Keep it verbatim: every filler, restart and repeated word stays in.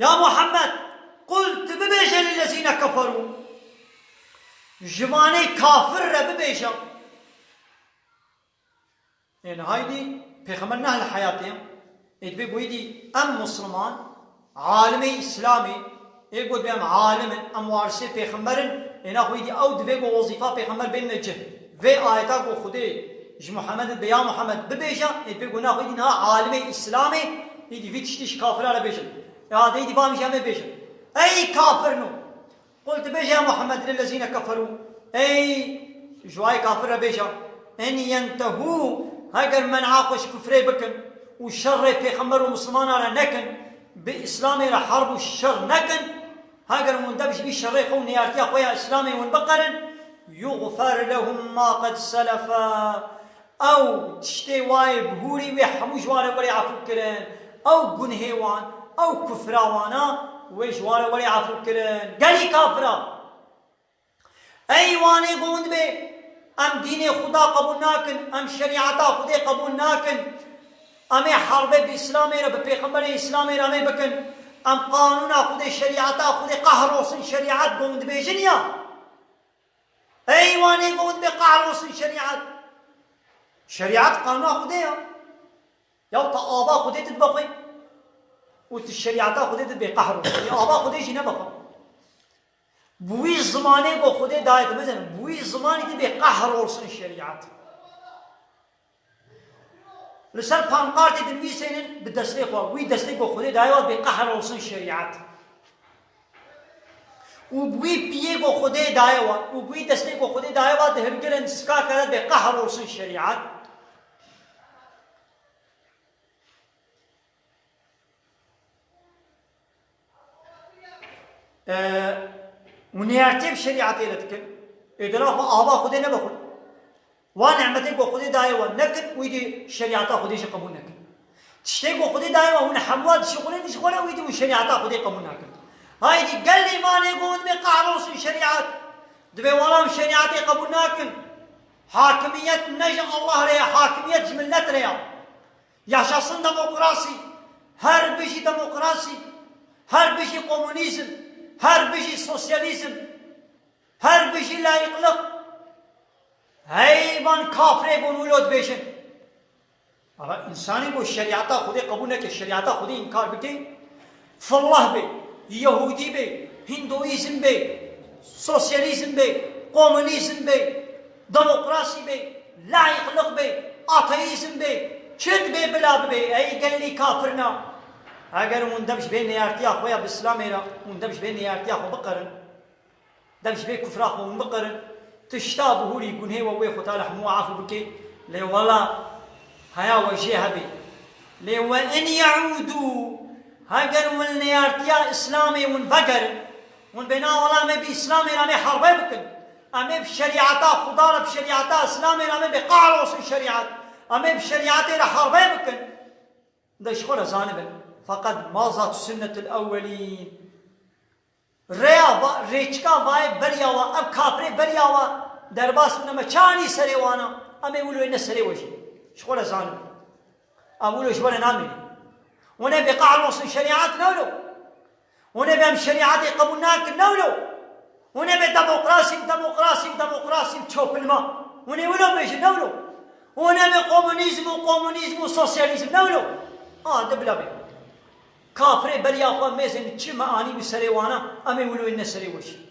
Ya Muhammed, qul, tu bibêje lillezîne keferû, ji vanê kafir re bibêje. Ê niha êdî pêxember ne li heyatê ye. Ê dibê ku êdî em Musliman, alimê Îslamê, ê ku dibê em alim in, em warisê pêxember in, ê naxwe êdî ew divê ku wezîfa pêxember bênine cih. Vê ayeta ku Xwedê ji Muhammed dibê ya Muhammed bibêje, ê dibê ku naxwe êdî niha alimê Îslamê, êdî vî tiştî ji kafira re bêjin. Ya dê êdî bamî jî em ê bêjin. Ey kafirno! Qul, tu bêje ya Muhammed lillezîne keferû, ey ji wayê kafir re bêje, in yentehû, heger men'a xwe ji kufrê bikin û şerrê pêxember û Mislimana re nekin, bi Îslamê re herb û şer nekin, heger hûn dev ji vî şerê xwe û neyartiya xwe ya Îslamê hûn biqerin, yuxfer lehum ma qed selefe, ew tiştê wayê bihûrî wê hemû ji wan re werê efû kirin. Ew gunhê wan, ew kufra wana wê ji wan re werê efû kirin. Gelî kafira! Ey wanê ku hûn dibê, em dînê Xuda qebûl nakin, em şerîeta Xwedê qebûl nakin, em ê herbê bi Îslamê re, bi pêxemberê Îslamê re em ê bikin, em qanûna Xwedê, şerîeta Xwedê, qehrolsun şerîet ku hûn dibêjin ya. Ey wanê ku hûn dibê qehrolsun şerîet. Şerîet qanûna Xwedê ya. Ya tu ava Xwedê tu dibe xwe û tu şerîeta Xwedê tu dibê qehrolsun. Ya ava Xwedê jî nebe xwe. Bi wî zimanê ku Xwedê daye tu, mezen, bi wî zimanî tu dibê qehrolsun şerîet. Li ser pankartê dinivîsênin bi destê xwe, wî destê ku Xwedê daye we dibê qehrolsun şerîet. Û bi wî piyê ku Xwedê daye we û bi wî destê ku Xwedê daye we dihilgirin, dîskake de dibê qehrolsun şerîet. Û neyartiyê bi şerîetê re dikin. Ê dera xwe ava Xwedê nebe xwe. Wa nimetê ku Xwedê daye we nekin, wî dî şerîeta Xwedê jî qebûl nekin. Tiştê ku Xwedê daye we hûn hemû dişixulin, dişixulin, wî dî hûn şerîeta Xwedê qebûl nakin. Haydî gelê vanê ku hûn dibê qehrolsun şerîet. Dibê wala em şerîetê qebûl nakin. Hakimiyet ne ji Allah re ye, hakimiyet ji millet re ye. Yaşasın demokrasi! Her bijî demokrasi! Her bijî komünîzm! Her bijî sosyalîzm! Her bijî layîqlik! Hey van kafirê ku hûn wilo dibêjin! Ama însanê ku şerîeta Xwedê qebûl neke, şerîeta Xwedê înkar bike, fillah be, yehûdî be, hinduîzm be, sosyalîzm be, komünîzm be, demokrasî be, layîqlik be, ateîzm be, çi dibe bila bibe, ey gelî kafirna. Heger hûn dev ji vê neyartiya xwe ya bi Îslamê re, hûn dev ji vê neyartiya xwe biqerin, dev ji vê kufra xwe hûn biqerin, tişta bihûrî gunhê we wê Xwedê li hemû afû bike, lê wela heya we jê hebe. Lê we in yeûdû, heger hûn li neyartiya Îslamê hûn vegerin, hûn bê na wela em ê bi Îslamê re em ê herbê bikin, em ê bi şerîeta Xuda re, bi şerîeta Îslamê re em ê bê qehrolsun şerîet, em ê bi şerîetê re herbê bikin, de ji xwe re zanibin. Feqet mazat sunnetul ewwelîn. Rêya va-, rêçika vayê beriya wa, ev kafirê beriya wa derbas bûne me çanî serê wana, em ê wilo ne serê we jî. Ji xwe re zanin. Em wilo ji we re namînin. Hûn ê bê qehrolsun şerîet ne wilo. Hûn ê bê em şerîetê qebûl nakin ne wilo. Hûn ê bê demokrasî, demokrasî, demokrasî çopilma. Hûn ê wilo bêjin ne wilo. Hûn ê bê komünîzm û komünîzm û sosyalîzm ne wilo. A, de bila bê. Kafirê beriya xwe mêzin çi me anî bi serê wana, em ê wilo ne serê we jî.